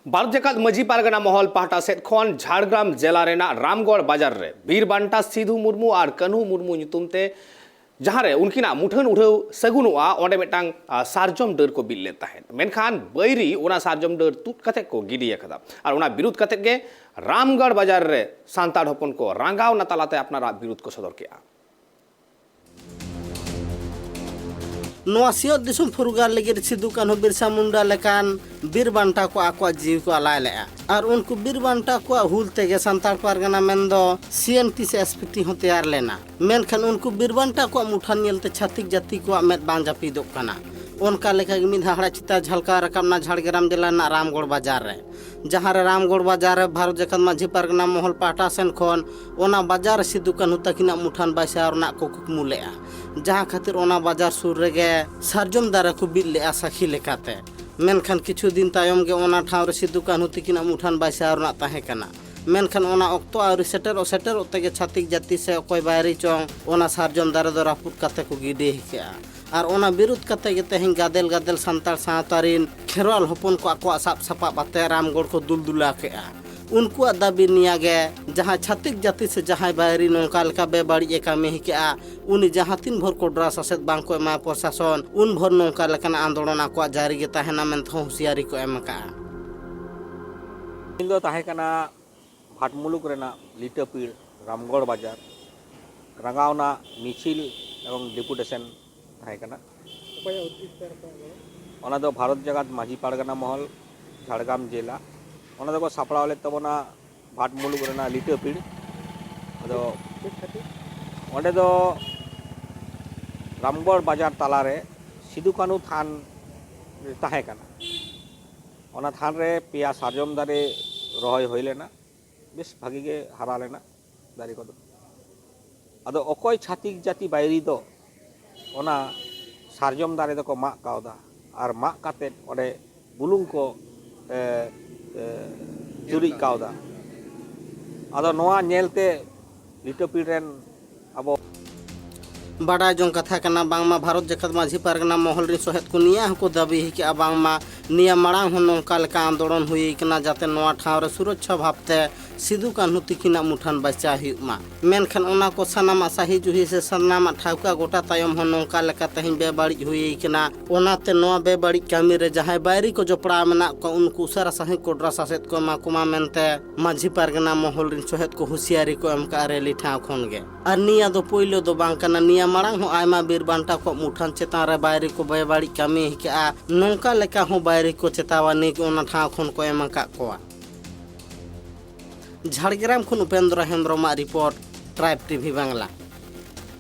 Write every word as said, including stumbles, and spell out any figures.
ᱵᱷᱟᱨᱚᱛ ᱡᱟᱠᱟᱛ ᱢᱟᱹᱡᱷᱤ ᱯᱟᱨᱜᱟᱱᱟ ᱢᱚᱦᱚᱞ ᱯᱟᱦᱴᱟ ᱥᱮᱫ ᱠᱷᱚᱱ ᱡᱷᱟᱲᱜᱨᱟᱢ ᱡᱮᱞᱟ ᱨᱮᱱᱟᱜ ᱨᱟᱢᱜᱚᱲ ᱵᱟᱡᱟᱨ ᱨᱮ ᱵᱤᱨ ᱵᱟᱱᱴᱟ ᱥᱤᱫᱷᱩ ᱢᱩᱨᱢᱩ ᱟᱨ ᱠᱟᱹᱱᱦᱩ ᱢᱩᱨᱢᱩ ᱧᱩᱛᱩᱢ ᱛᱮ, ᱡᱟᱦᱟᱸ ᱨᱮ ᱩᱱᱠᱤᱱᱟᱜ ᱢᱩᱴᱷᱟᱹᱱ ᱩᱰᱷᱟᱹᱣ ᱥᱟᱹᱜᱩᱱᱚᱜᱼᱟ, ᱚᱸᱰᱮ ᱢᱤᱫᱴᱟᱝ, ᱟ, ᱥᱟᱨᱡᱚᱢ ᱰᱟᱹᱨ ᱠᱚ ᱵᱤᱫ ᱞᱮᱫ ᱛᱟᱦᱮᱸᱫ᱾ ᱢᱮᱱᱠᱷᱟᱱ ᱵᱟᱹᱭᱨᱤ ᱚᱱᱟ ᱥᱟᱨᱡᱚᱢ ᱰᱟᱹᱨ ᱛᱩᱫ ᱠᱟᱛᱮᱫ ᱠᱚ ᱜᱤᱰᱤ ᱟᱠᱟᱫᱟ᱾ ᱟᱨ ᱚᱱᱟ ᱵᱤᱨᱩᱫᱷ ᱠᱟᱛᱮᱫ ᱜᱮ ᱨᱟᱢᱜᱚᱲ ᱵᱟᱡᱟᱨ ᱨᱮ ᱥᱟᱱᱛᱟᱲ ᱦᱚᱯᱚᱱ ᱠᱚ ᱨᱟᱸᱜᱟᱣᱱᱟ ᱛᱟᱞᱟᱛᱮ ᱟᱯᱱᱟᱨᱟᱜ ᱵᱤᱨᱩᱫᱷ ᱠᱚ ᱥᱚᱫᱚᱨ ᱠᱮᱫᱼᱟ᱾ ᱱᱚᱣᱟ ᱥᱤᱧᱚᱛ ᱫᱤᱥᱚᱢ ᱯᱷᱩᱨᱜᱟᱹᱞ ᱞᱟᱹᱜᱤᱫ ᱥᱤᱫᱩ ᱠᱟᱹᱱᱦᱩ ᱵᱤᱨᱥᱟ ᱢᱩᱱᱰᱟ ᱞᱮᱠᱟᱱ ᱵᱤᱨ ᱵᱟᱱᱴᱟ ᱠᱚ ᱟᱠᱚᱣᱟᱜ ᱡᱤᱣᱤ ᱠᱚ ᱟᱞᱟᱭ ᱞᱮᱫᱼᱟ᱾ ᱟᱨ ᱩᱱᱠᱩ ᱵᱤᱨ ᱵᱟᱱᱴᱟ ᱠᱚᱣᱟᱜ ᱦᱩᱞ ᱛᱮᱜᱮ ᱥᱟᱱᱛᱟᱲ ᱯᱟᱨᱜᱟᱱᱟ ᱢᱮᱱᱫᱚ ᱥᱤ ᱮᱱ ᱴᱤ ᱥᱮ ᱮᱥ ᱯᱤ ᱴᱤ ᱦᱚᱸ ᱛᱮᱭᱟᱨ ᱞᱮᱱᱟ᱾ ᱢᱮᱱᱠᱷᱟᱱ ᱩᱱᱠᱩ ᱵᱤᱨ ᱵᱟᱱᱴᱟ ᱠᱚᱣᱟᱜ ᱢᱩᱴᱷᱟᱹᱱ ᱧᱮᱞᱛᱮ ᱪᱷᱟᱹᱛᱤᱠ ᱡᱟᱹᱛᱤ ᱠᱚᱣᱟᱜ ᱢᱮᱫ ᱵᱟᱝ ᱡᱟᱹᱯᱤᱫᱚᱜ ᱠᱟᱱᱟ᱾ ᱚᱱᱠᱟ ᱞᱮᱠᱟᱜᱮ ᱢᱤᱫ ᱦᱟᱦᱟᱲᱟ ᱪᱤᱛᱟᱹᱨ ᱡᱷᱟᱞᱠᱟᱣ ᱨᱟᱠᱟᱵ ᱮᱱᱟ ᱡᱷᱟᱲᱜᱨᱟᱢ ᱡᱮᱞᱟ ᱨᱮᱱᱟᱜ ᱨᱟᱢᱜᱚᱲ ᱵᱟᱡᱟᱨ ᱨᱮ, ᱡᱟᱦᱟᱸ ᱨᱮ ᱨᱟᱢᱜᱚᱲ ᱵᱟᱡᱟᱨ ᱨᱮ ᱵᱷᱟᱨᱚᱛ ᱡᱟᱠᱟᱛ ᱢᱟᱹᱡᱷᱤ ᱯᱟᱨᱜᱟᱱᱟ ᱢᱚᱦᱚᱞ ᱯᱟᱦᱴᱟ ᱥᱮᱱ ᱠᱷᱚᱱ ᱚᱱᱟ ᱵᱟᱡᱟᱨ ᱨᱮ ᱥᱤᱫᱩ ᱠᱟᱹᱱᱦᱩ ᱛᱟᱹᱠᱤᱱᱟᱜ ᱢᱩᱴᱷᱟᱹᱱ ᱵᱟᱹᱭᱥᱟᱹᱣ ᱨᱮᱱᱟᱜ ᱠᱚ ᱠᱩᱠᱢᱩ ᱞᱮᱫᱼᱟ, ᱡᱟᱦᱟᱸ ᱠᱷᱟᱹᱛᱤᱨ ᱚᱱᱟ ᱵᱟᱡᱟᱨ ᱥᱩᱨ ᱨᱮᱜᱮ ᱥᱟᱨᱡᱚᱢ ᱫᱟᱨᱮ ᱠᱚ ᱵᱤᱫ ᱞᱮᱫᱼᱟ ᱥᱟᱹᱠᱷᱤ ᱞᱮᱠᱟᱛᱮ᱾ ᱢᱮᱱᱠᱷᱟᱱ ᱠᱤᱪᱷᱩ ᱫᱤᱱ ᱛᱟᱭᱚᱢ ᱜᱮ ᱚᱱᱟ ᱴᱷᱟᱶ ᱨᱮ ᱥᱤᱫᱩ ᱠᱟᱹᱱᱦᱩ ᱛᱟᱹᱠᱤᱱᱟᱜ ᱢᱩᱴᱷᱟᱹᱱ ᱵᱟᱹᱭᱥᱟᱹᱣ ᱨᱮᱱᱟᱜ ᱛᱟᱦᱮᱸ ᱠᱟᱱᱟ᱾ ᱢᱮᱱᱠᱷᱟᱱ ᱚᱱᱟ ᱚᱠᱛᱚ ᱟᱹᱣᱨᱤ ᱥᱮᱴᱮᱨᱚᱜ, ᱥᱮᱴᱮᱨᱚᱜ ᱛᱮᱜᱮ ᱪᱷᱟᱹᱛᱤᱠ ᱡᱟᱹᱛᱤ ᱥᱮ ᱚᱠᱚᱭ ᱵᱟᱭᱨᱤ ᱪᱚᱝ ᱚᱱᱟ ᱥᱟᱨᱡᱚᱢ ᱫᱟᱨᱮ ᱫᱚ ᱨᱟᱹᱯᱩᱫ ᱠᱟᱛᱮ ᱠᱚ ᱜᱤᱰᱤ ᱠᱮᱜᱼᱟ᱾ ᱟᱨ ᱚᱱᱟ ᱵᱤᱨᱩᱫᱷ ᱠᱟᱛᱮ ᱜᱮ ᱛᱮᱦᱮᱧ ᱜᱟᱫᱮᱞ ᱜᱟᱫᱮᱞ ᱥᱟᱱᱛᱟᱲ ᱥᱟᱶᱛᱟ ᱨᱤᱱ ᱠᱷᱮᱨᱣᱟᱞ ᱦᱚᱯᱚᱱ ᱠᱚ ᱟᱠᱚᱣᱟᱜ ᱥᱟᱵ ᱥᱟᱯᱟᱵ ᱟᱛᱮ ᱨᱟᱢᱜᱚᱲ ᱠᱚ ᱫᱩᱞ ᱫᱩᱞᱟ ᱠᱮᱜᱼᱟ᱾ ᱩᱱᱠᱩᱣᱟᱜ ᱫᱟᱹᱵᱤ ᱱᱤᱭᱟᱹ ᱜᱮ, ᱡᱟᱦᱟᱸᱭ ᱪᱷᱟᱹᱛᱤᱠ ᱡᱟᱹᱛᱤ ᱥᱮ ᱡᱟᱦᱟᱸᱭ ᱵᱟᱭᱨᱤ ᱱᱚᱝᱠᱟ ᱞᱮᱠᱟ ᱵᱮᱵᱟᱹᱲᱤᱡ ᱮ ᱠᱟᱹᱢᱤ ᱠᱮᱜᱼᱟ, ᱩᱱᱤ ᱡᱟᱦᱟᱸ ᱛᱤᱱ ᱵᱷᱳᱨ ᱠᱚᱰᱨᱟ ᱥᱟᱥᱮᱛ ᱵᱟᱝ ᱠᱚ ᱮᱢᱟ ᱯᱨᱚᱥᱟᱥᱚᱱ, ᱩᱱ ᱵᱷᱳᱨ ᱱᱚᱝᱠᱟ ᱞᱮᱠᱟᱱᱟᱜ ᱟᱱᱫᱳᱲᱚᱱ ᱟᱠᱚᱣᱟᱜ ᱡᱟᱹᱨᱤ ᱜᱮ ᱛᱟᱦᱮᱱᱟ ᱢᱮᱱᱛᱮ ᱦᱚᱸ ᱦᱩᱸᱥᱤᱭᱟᱨᱤ ᱠᱚ ᱮᱢ ᱟᱠᱟᱜᱼᱟ᱾ ᱤᱧ ᱫᱚ ᱛᱟᱦᱮᱸ ᱠᱟᱱᱟ ᱵᱷᱟᱴ ᱢᱩᱞᱩᱠ ᱨᱮᱱᱟᱜ ᱞᱤᱴᱟᱹᱯᱤᱲ ᱨᱟᱢᱜᱚᱲ ᱵᱟᱡᱟᱨ ᱨᱟᱸᱜᱟᱣᱱᱟ ᱢᱤᱪᱷᱤᱞ ᱮᱵᱚᱝ ᱰᱮᱯᱩᱴᱮᱥᱚᱱ ᱛᱟᱦᱮᱸ ᱠᱟᱱᱟ᱾ ᱚᱠᱚᱭᱟᱜ ᱩᱫᱽᱫᱮᱥᱥᱚ ᱛᱮ ᱨᱟᱠᱟᱵ ᱟᱠᱟᱱᱟ? ᱚᱱᱟ ᱫᱚ ᱵᱷᱟᱨᱚᱛ ᱡᱟᱠᱟᱛ ᱢᱟᱹᱡᱷᱤ ᱯᱟᱨᱜᱟᱱᱟ ᱢᱚᱦᱚᱞ, ᱡᱷᱟᱲᱜᱨᱟᱢ ᱡᱮᱞᱟ, ᱚᱱᱟ ᱫᱚᱠᱚ ᱥᱟᱯᱲᱟᱣ ᱞᱮᱫ ᱛᱟᱵᱚᱱᱟ ᱵᱷᱟᱴ ᱢᱩᱞᱩᱠ ᱨᱮᱱᱟᱜ ᱞᱤᱴᱟᱹᱯᱤᱲ᱾ ᱟᱫᱚ ᱪᱮᱫ ᱠᱷᱟᱹᱛᱤᱨ? ᱚᱸᱰᱮ ᱫᱚ ᱨᱟᱢᱜᱚᱲ ᱵᱟᱡᱟᱨ ᱛᱟᱞᱟᱨᱮ ᱥᱤᱫᱩ ᱠᱟᱹᱱᱦᱩ ᱛᱷᱟᱱ ᱛᱟᱦᱮᱸ ᱠᱟᱱᱟ᱾ ᱚᱱᱟ ᱛᱷᱟᱱ ᱨᱮ ᱯᱮᱭᱟ ᱥᱟᱨᱡᱚᱢ ᱫᱟᱨᱮ ᱨᱚᱦᱚᱭ ᱦᱩᱭ ᱞᱮᱱᱟ, ᱵᱮᱥ ᱵᱷᱟᱜᱤ ᱜᱮ ᱦᱟᱨᱟ ᱞᱮᱱᱟ ᱫᱟᱨᱮ ᱠᱚᱫᱚ᱾ ᱟᱫᱚ ᱚᱠᱚᱭ ᱪᱷᱟᱹᱛᱤᱠ ᱡᱟᱹᱛᱤ ᱵᱟᱭᱨᱤ ᱫᱚ ᱚᱱᱟ ᱥᱟᱨᱡᱚᱢ ᱫᱟᱨᱮ ᱫᱚᱠᱚ ᱢᱟᱜ ᱠᱟᱣᱫᱟ, ᱟᱨ ᱢᱟᱜ ᱠᱟᱛᱮᱫ ᱚᱸᱰᱮ ᱵᱩᱞᱩᱝ ᱠᱚ, ᱮ, ᱮ, ᱪᱩᱨᱩᱡ ᱠᱟᱣᱫᱟ᱾ ᱟᱫᱚ ᱱᱚᱣᱟ ᱧᱮᱞᱛᱮ ᱞᱤᱴᱟᱹᱯᱤᱲ ᱨᱮᱱ ᱟᱵᱚ ᱵᱟᱰᱟᱭ ᱡᱚᱝ ᱠᱟᱛᱷᱟ ᱠᱟᱱᱟ, ᱵᱟᱝᱢᱟ ᱵᱷᱟᱨᱚᱛ ᱡᱟᱠᱟᱛ ᱢᱟᱹᱡᱷᱤ ᱯᱟᱨᱜᱟᱱᱟ ᱢᱚᱦᱚᱞ ᱨᱤᱱ ᱥᱚᱦᱮᱫ ᱠᱚ ᱱᱤᱭᱟᱹ ᱦᱚᱸᱠᱚ ᱫᱟᱹᱵᱤ ᱠᱮᱜᱼᱟ, ᱵᱟᱝᱢᱟ ᱱᱤᱭᱟᱹ ᱢᱟᱲᱟᱝ ᱦᱚᱸ ᱱᱚᱝᱠᱟ ᱞᱮᱠᱟ ᱟᱱᱫᱳᱞᱚᱱ ᱦᱩᱭ ᱟᱠᱟᱱᱟ, ᱡᱟᱛᱮ ᱱᱚᱣᱟ ᱴᱷᱟᱶ ᱨᱮ ᱥᱩᱨᱚᱠᱪᱷᱟ ᱵᱷᱟᱵᱽᱛᱮ ᱥᱤᱫᱩ ᱠᱟᱹᱱᱦᱩ ᱛᱤᱠᱤᱱᱟᱜ ᱢᱩᱴᱷᱟᱹᱱ ᱵᱟᱧᱪᱟᱣ ᱦᱩᱭᱩᱜ ᱢᱟ᱾ ᱢᱮᱱᱠᱷᱟᱱ ᱚᱱᱟ ᱠᱚ ᱥᱟᱱᱟᱢᱟᱜ ᱥᱟᱹᱦᱤ ᱡᱩᱦᱤ ᱥᱮ ᱥᱟᱱᱟᱢᱟᱜ ᱴᱷᱟᱹᱣᱠᱟᱹ ᱜᱚᱴᱟ ᱛᱟᱭᱚᱢ ᱦᱚᱸ ᱱᱚᱝᱠᱟ ᱞᱮᱠᱟ ᱛᱮᱦᱮᱧ ᱵᱮᱵᱟᱹᱲᱤᱡ ᱦᱩᱭ ᱟᱠᱟᱱᱟ᱾ ᱚᱱᱟᱛᱮ ᱱᱚᱣᱟ ᱵᱮᱵᱟᱹᱲᱤᱡ ᱠᱟᱹᱢᱤ ᱨᱮ ᱡᱟᱦᱟᱸᱭ ᱵᱟᱹᱭᱨᱤ ᱠᱚ ᱡᱚᱯᱲᱟᱣ ᱢᱮᱱᱟᱜ ᱠᱚᱣᱟ, ᱩᱱᱠᱩ ᱩᱥᱟᱹᱨᱟ ᱥᱟᱹᱦᱤ ᱠᱚᱰᱨᱟ ᱥᱟᱥᱮᱛ ᱠᱚ ᱮᱢᱟ ᱠᱚᱢᱟ ᱢᱮᱱᱛᱮ ᱢᱟᱹᱡᱷᱤ ᱯᱟᱨᱜᱟᱱᱟ ᱢᱚᱦᱚᱞ ᱨᱤᱱ ᱥᱚᱦᱮᱫ ᱠᱚ ᱦᱩᱸᱥᱤᱭᱟᱹᱨᱤ ᱠᱚ ᱮᱢ ᱠᱟᱜᱼᱟ ᱨᱮᱞᱤ ᱴᱷᱟᱶ ᱠᱷᱚᱱ ᱜᱮ᱾ ᱟᱨ ᱱᱤᱭᱟᱹ ᱫᱚ ᱯᱳᱭᱞᱳ ᱫᱚ ᱵᱟᱝ ᱠᱟᱱᱟ, ᱱᱤᱭᱟᱹ ᱢᱟᱲᱟᱝ ᱦᱚᱸ ᱟᱭᱢᱟ ᱵᱤᱨ ᱵᱟᱱᱴᱟ ᱠᱚᱣᱟᱜ ᱢᱩᱴᱷᱟᱹᱱ ᱪᱮᱛᱟᱱ ᱨᱮ ᱵᱟᱹᱭᱨᱤ ᱠᱚ ᱵᱮᱵᱟᱹᱲᱤᱡ ᱠᱟᱹᱢᱤ ᱟᱠᱟᱜᱼᱟ᱾ ᱱᱚᱝᱠᱟ ᱞᱮᱠᱟ ᱦᱚᱸ ᱵᱟᱹᱭᱨᱤ ᱠᱚ ᱪᱮᱛᱟᱣᱟᱱᱤ ᱚᱱᱟ ᱴᱷᱟᱶ ᱠᱷᱚᱱ ᱠᱚ ᱮᱢ ᱟᱠᱟᱫ ᱠᱚᱣᱟ᱾ ᱡᱷᱟᱲᱜᱨᱟᱢ ᱠᱷᱚᱱ ᱩᱯᱮᱱᱫᱨᱚ ᱦᱮᱢᱵᱨᱚᱢᱟᱜ ᱨᱤᱯᱳᱨᱴ, ᱴᱨᱟᱭᱤᱵᱽ ᱴᱤᱵᱷᱤ ᱵᱟᱝᱞᱟ᱾